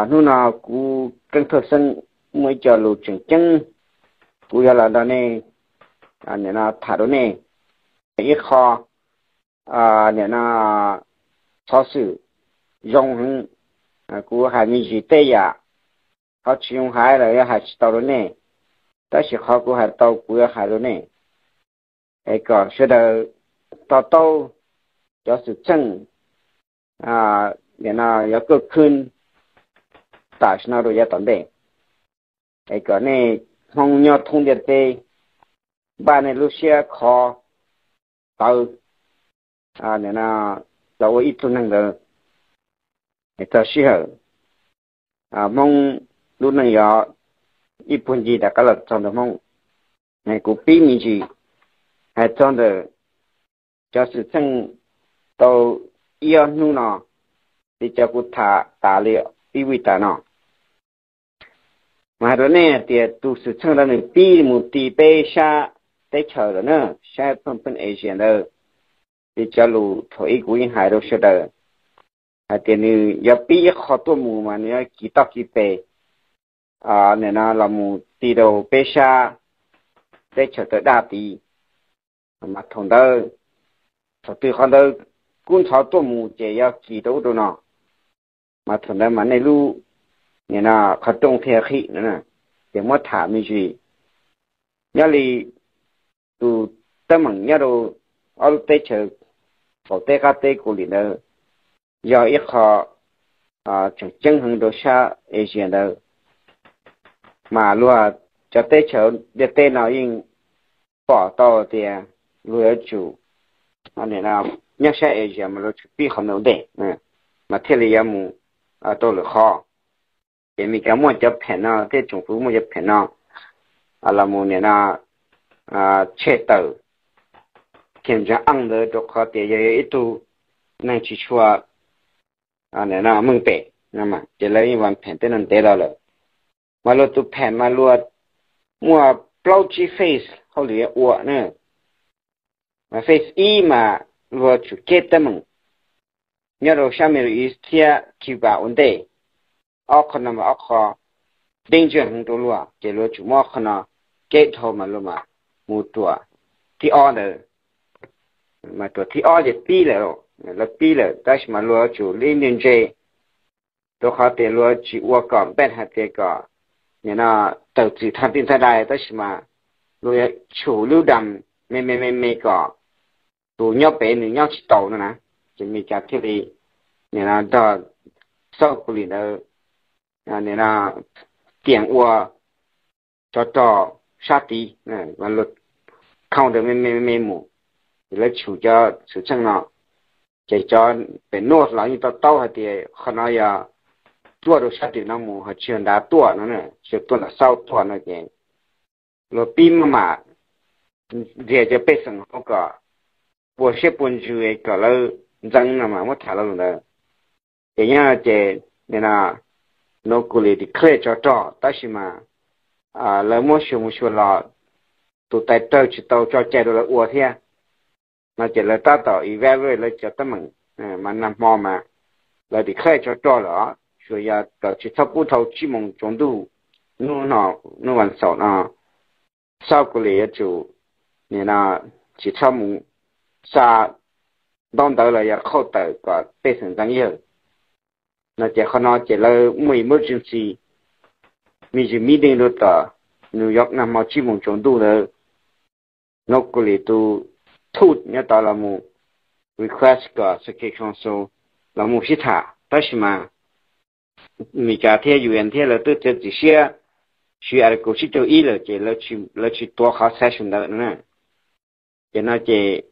Hnub no kuv Keeb Thoj Xeeb muaj ib co lus tseem ceeb, kuv yuav los nrog nej, nim no tham rau nej ib qho, nim no xov xwm zoo heev. Kuv hais me ntsis tej yam qhov tsis zoo hais los yuav hais tsis tau rau nej, tab sis qhov kuv hais tau kuv yuav hais rau nej, es kom sawv daws to taub cov xwm txheej, nim no yuav kaj khwb tam sim no rau yav tom ntej, es kom nej Hmoob nyob thoob ntiaj teb npaj nej lub siab kho tawv, nim no los ua ib tug neeg ntawd. Txog sij hawm Hmoob lub neej yog ib puag ncig rov qab los txog ntawm Hmoob. Kuv pib me ntsis hais txog ntawm cov xwm txheej tau ib ob hnub no, ces cov kuv tham tas li ib vij tas no. Mas hais rau nej hais tias tus xwm txheej ntawd nws pib mus ti peb sab teb chaws lawm na, sab Philippines, Asia ntawd. Ces cov lus thaum ub kuv yeej hais rau sawv daws hais tias nws yuav pib ib qho tuaj mus mas nws yuav kis toj kis pes, nim no los mus ti rau peb sab teb chaws tawv daj tid. Mas thaum ntawd, thaum twg qhov ntawd kub ntxhov tuaj mus ces yog kis rau ub rau no, mas thaum ntawd mas nej lub, nim no qhov rooj thiaj qhib no. Ces muab tham me ntsis, nyob li tus teeb meem nyob rau ob lub teb chaws qaum teb qab teb Kaus Lim ntawd yog ib qho tseem ceeb heev rau sab Asia ntawd. Mas luag cov teb chaws ntiaj teb no yeej pom tau tias luag yuav tsum, nyob sab Asia mas luag tsum pib qhov ntawd ntej, mas thiaj li yuav mus rau lwm qhov. Ces Meskas muaj cov phem no thiab tsoom fwv muaj cov phem no los mus nim no tshem tawm Kim Jong Un ntawd rau qhov tias yog ib tug neeg tsis tshua meej pem, ces lawv yeej vas phem tej no ntev los lawm. Mas luag tus phem mas luag muaj plaub tsib phase hauj lwm ua na. Mas phase ib mas luag tsum keb teeb meem nyob rau sab Middle East thiab Cuba ua ntej. Ob qho no mas ob qho danger heev rau luag, ces luag tsum muab ob qho no keb dhau mas luag mam mus ruam thib ob ntawd. Mas ruam thib ob ces pib lawm, lawv pib lawm tab sis mas luag tsum li ntse ntse, rau qhov tias luag tsis ua kom npaj hais tias kom nim no tawm txim thaj tij thaj dai, tab sis mas luag yuav tshum lub dam me me me me kom tus nyob pem nws nyob tsis tau no na. Ces Meskas thiaj li nim no nrog South Korea ntawd nim no tiam ua tsov rog sab tid, luag khau ntawd me me me me mus, ces lawv tshum cov xwm txheej no. Ces cov pem North los yeej to taub hais tias qhov no yog tuaj rau sab tim no mus ho tsis yog nrad tuaj no, tsis yog tuaj nram South tuaj no ces luag pib maj mam nrhiav cov pej xeem hauv kom puas siab puas ntsws kom lawv ntxeev no mas muab tham los lus ntawd. Ces nyob ces nim no North Korea declare tsov rog tab sis mas lawv muab xyuas mus xyuas los tus tais rawg tsis tau tso cai rau lawv ua thiab no ces lawv tab tom evaluate lawv cov teeb meem, mas nag hmo mas lawv declare tsov rog lawm, tsuas yog kom tsis txhob pub dhau tsib moos tsaus ntuj hnub no, hnub vas xaum no, South Korea yuav tsum nim no tsis txhob mus xa ntaub ntawv los yog qhauj tawm kom pej xeem ntxeev yawg no ces qhov no ces lawv muaj emergency me ntsis meeting rau tom New York nag hmo tsib moos tsaus ntuj ntawd. North Korea tus thut nyob tod los mus request kom Security Council los mus sib tham tab sis mas Meskas thiab U N thiab lawv twb txiav txim siab siv Article tsib caug ib lawm ces lawv tsis tuav qhov session ntawd no. Ces no ces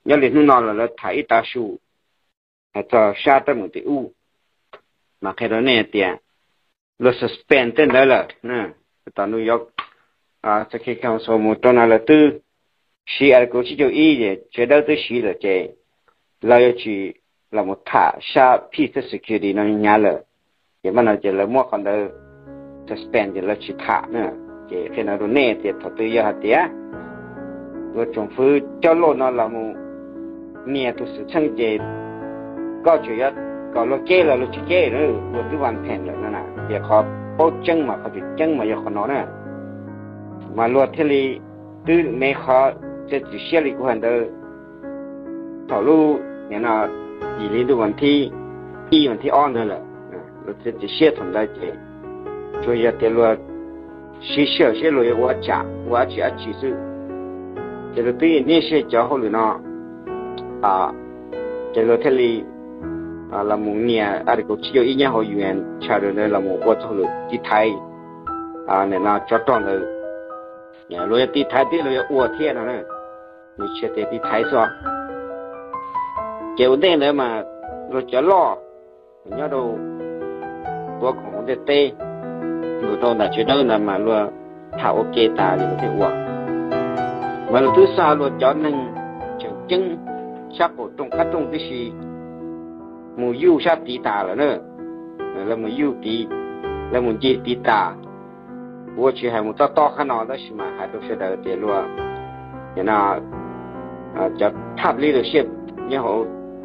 nyob li hnub no los lawv tham ib tav su hais txog sab teeb meem tim ub, mas qhia rau nej tias luag suspend tej ntawd lawm. Tom New York Security Council mus rau no lawv twb siv Article tsib caug ib ces tsev dawb twb siv lawm ces lawv yuav tsis los mus tham sab peace thiab security no hnyav lawm. Ces mas no ces lawv muab qhov ntawd suspend ces lawv tsis tham na. Ces qhia no rau nej tias thaum twg yog hais tias luag tsoom fwv coj loj no los mus nias tus xwm txheej ces koj tseem yuav kom luag keb los luag tsis keb, luag twb vas pheem lawm no na. Ces qhov paub tseeb mas qhov tseem ceeb mas yog qhov no na. Mas luag thiaj li twb me qhov txiav txim siab li kuv hais ntawd thaum lub, nim no yim hli ntuj vas thib ib vas thib ob ntawd lawm. Luag txiav txim siab thaum ntawd ces tsuas yog tias luag siv sij hawm seb luag yuav ua tsam ua dab tsi dab tsi xwb. Ces luag twb niaj sij cov hauj lwm no, ces luag thiaj li los mus nias Article tsib caug ib nyob hauv U N Charter ntawd los mus ua txog lawm tiv thaiv, nim no tsov rog ntawd. Luag yuav tiv thaiv thiab luag yuav ua thiab no, nws tsis tias tiv thaiv xwb. Ces ua ntej ntawd mas luag cov loj nyob rau tuav koom hauv ntiaj teb, mus rau nram tsev dawb ntawd mas luag tham ua ke tas ces luag thiaj ua. Mas luag twb xa luag cov neeg tseem ceeb sab qaum rooj qab rooj tib si mus yuj sab tid tas lawm na. Lawv mus yuj tid, lawv mus nce tid tas. Kuv ua tsis hais mus tob tob qab no tab sis mas hais rau sawv daws tias luag, cov thaj leadership nyob hauv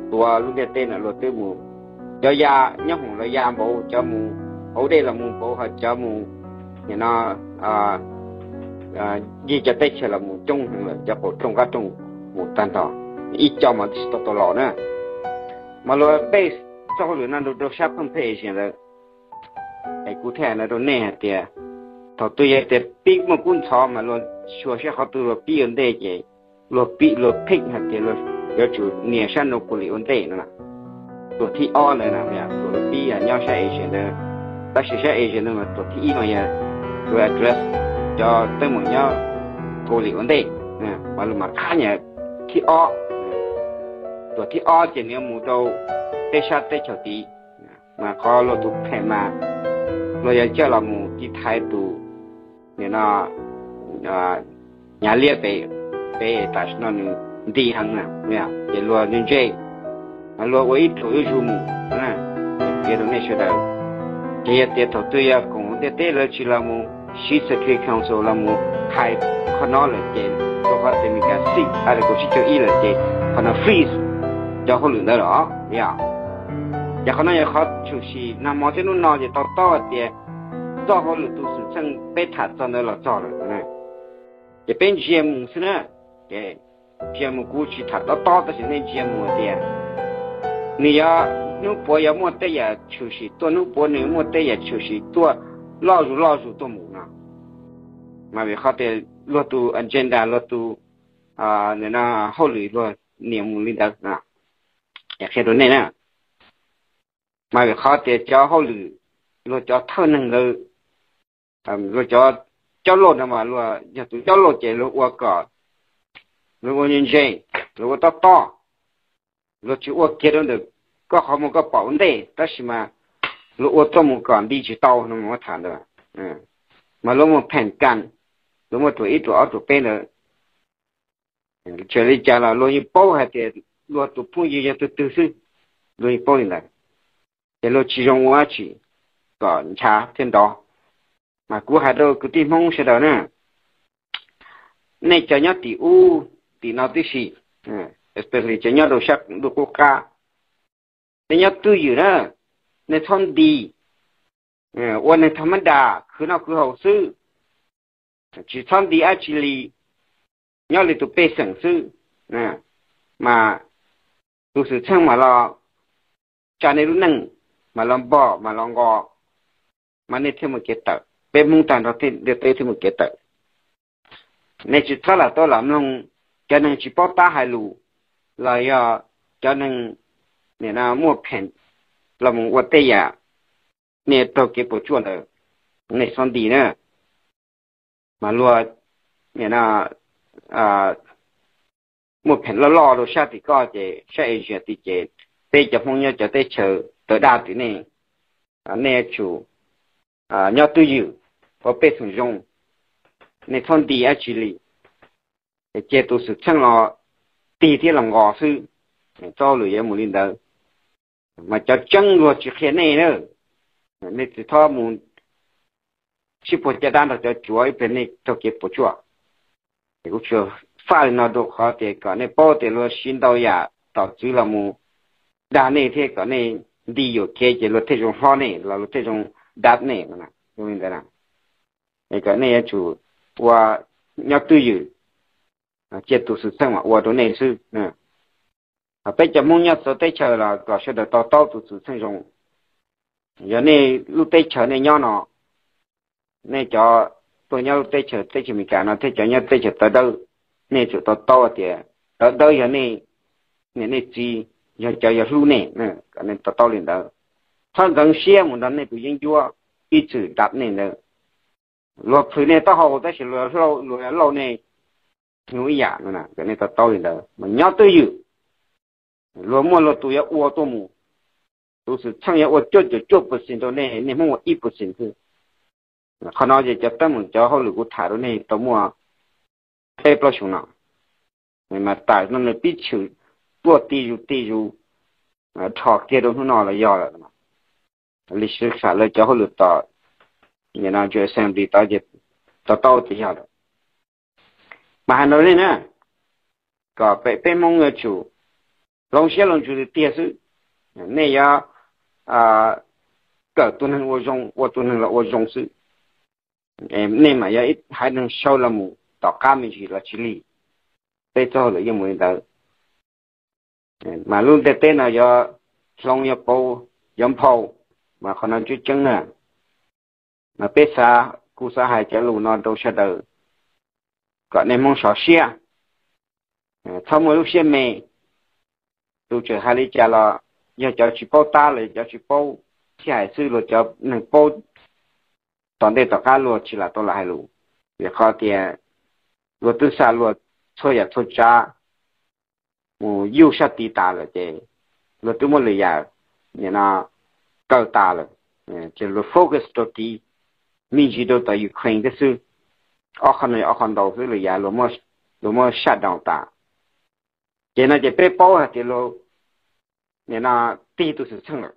tuav lub ntiaj teb no luag twb mus, cov ya nyob hoom los ya npaum, cov mus hauv dej los mus npaum, ho cov mus, nim no ncig cov teb chaws los mus coob heev lawm, cov qaum rooj qab rooj mus tag nrho, ib co mas twb tsis tau tau los na. Mas luag base txoj hauj lwm no rau sab pheej pheej Asia ntawd. Es kuv thiaj hais no rau nej hais tias thaum twg yog tias pib muaj kub ntxhov mas luag xyuas seb qhov twg luag pib ua ntej ces luag pib luag pick hais tias luag yuav tsum nias sab no kuv li ua ntej no. Tuam thib ob ntawd na, tuam thib pib yog nyob sab Asia ntawd, tab sis sab Asia ntawd mas tuam thib ib mas yog tuam address cov teeb meem nyob kuv li ua ntej, mas luag mam qhab nias thib ob. Tuam thib ob ces nws yuav mus rau peb sab teb chaws tid, mas qhov luag tus pheem mas luag yuav coj los mus tiv thaiv tus, nim no, hnyav liab pem, pem tam sim no nws nti heev na, ces luag ntse ntse, luag ua ib tug yuav zus mus. Piav rau nej sawv daws, ces yog tias thaum twg yog koom ntiaj teb lawv tsis los mus siv Security Council los mus hais qhov no lawm ces rau qhov tias Meskas xij Article tsib caug ib lawm ces qhov no freeze cov hauj lwm ntawd los yog. Ces qhov no yog qhov tshwm sim nag hmo thiab hnub no ces tau taub hais tias txoj hauj lwm tus xwm txheej peb tham txog ntawd los txog lawm. Ces peb ntsia mus xwb na, ntsia mus, kuv tsis tham tob tob tab sis nej ntsia mus tias nws yuav, hnub puav yuav muaj tej yam tshwm sim tuaj, hnub puav nws muaj tej yam tshwm sim tuaj loj zus loj zus tuaj mus no. Mas vim qhov tias luag tus agenda, luag tus, nim no hauj lwm luag nias mus li ntawd, qhia rau nej na. Mas vim qhov tias cov hauj lwm, luag cov thawj neeg ntawd, luag cov coj loj no mas luag yog tus coj loj ces luag ua kom, luag ua ntse ntse, luag ua tob tob, luag tsis ua kiag rau ntawm koj qhov muag koj pom ua ntej, tab sis mas luag ua tuaj mus kom nti tsis tau no mas tham ntawd. Mas luag muaj pheem kas, luag muaj ruam ib ruam ob ruam peb ntawd. Txawm li cas los luag yeej paub hais tias luag tus phooj ywg yog tus twg xwb, luag yeej paub li ntawd. Ces luag tsis zoo ua dab tsi kom ncha thiab nrov. Mas kuv hais rau kwv tij Hmoob sawv daws na, nej cov nyob tim ub tim no tib si, especially cov nyob rau sab ntuj qub qab, nej nyob twj ywm na, nej txhob nti, ua neeg thas mas das khwv noj khwv haus xwb, tsis txhob nti dab tsi li, nyob li tus pej xeem xwb, mas tus xwm txheej mam los tsa nej lub neej, mam los npog mam los nqos, mas nej thiaj mus kev tawm, peb Hmoob tag nrho ntiaj teb thiaj mus kev tawm. Nej tsis txhob lam tau lam mloog cov neeg tsis paub tab hais lus, los yog cov neeg nim no muaj pheem los mus ua tej yam nej raug kev puas tsuaj ntawd, nej txhob nti na. Mas luag nim no muaj pheem loj loj rau sab tim koj ces sab Asia tid ces peb cov Hmoob nyob cov teb chaws tawv daj tim nej, nej yuav tsum nyob twj ywm, ua pej xeem zoo, nej txhob nti dab tsi li, cia tus xwm txheej los tig thiab los nqos xwb. Txoj hauj lwm yuav mus li ntawd. Mas cov tseeb luag tsis qhia nej na, nej tsis txhob mus sib puag caj dab nrog cov tsuav ib pliag nej raug kev puas tsuaj. Es kuv tsuas paj li no rau qhov tias kom nej paub tias luag siv ntau yam tom txwv los mus dag nej thiab kom nej nti yuam kev ces luag thiaj zoo hlob nej los luag thiaj zoo dab nej no. Zoo li ntawd, kom nej yuav tsum ua nyob twj ywm, cia tus xwm txheej mas ua rau nej xwb. Peb cov Hmoob nyob txhua teb chaws los kom sawv daws to taub tus xwm txheej zoo. Yog nej lub teb chaws nej nyob no, nej cov tuaj nyob lub teb chaws, teb chaws Amelikas no thiab cov nyob teb chaws tawv dawb, nej tsum to taub tias tawv dawb yog nej niam nej txiv, yog cov yuav hlub nej, kom nej to taub li ntawd. Txhob ntxeev siab mus nrog nej tus yeeb ncuab ib txwm dab nej ntawd. Luag plhws nej taub hau tab sis luag yuav lauj nej hnyuv ib yam no, kom nej to taub li ntawd mas nyob twj ywm. Luag muaj luag tus yuav ua tuaj mus, tus xwm txheej yuav ua cuaj caum cuaj percent rau nej, nej Hmoob ua ib percent xwb. Qhov no ces cov teeb meem cov hauj lwm kuv tham rau nej tau muaj peb plaub xyoos no, mas tam no nws pib tshwm tuaj ti zus ti zus, rho kiag rau hnub no los yog lawm. Lis sij xam lawv cov hauj lwm tom assembly tod ces to taub tias yog lawm. Mas hais no nej na, kom peb Hmoob yuav tsum hloov siab hloov ntsws tiag tiag xwb. Nej yuav kawm tus neeg ua zoo, ua tus neeg los ua zoo xwb, nej mam yog ib haiv neeg sau los mus tom qab me ntsis los tsis lig. Peb txoj hauj lwm yeej mus li ntawd. Mas lub ntiaj teb no yuav hloov yuav pauv yuav nphau, mas qhov no tseeb tseeb na. Mas peb xav, kuv xav hais cov lus no rau sawv daws kom nej Hmoob sov siab, txhob muaj lub siab me. Tus tseem hais li cas los yog cov tsis paub tab los yog cov tsis paub thiaj hais xwb, luag cov neeg paub tom ntej tom qab luag tsis lam tau lam hais lus, vim qhov tias luag twb xa luag txhua yam txhua tsav mus yuj sab tid tas lawm ces luag twb muab lwm yam nim no kaw tas lawm, ces luag focus rau tid, me ntsis rau tom Ukraine thiab xwb. Ob qhov no yog ob qhov ntau xwb, lwm yam luag muab shut down tas. Ces no ces peb paub hais tias luag nim no tig tus xwm txheej lawm.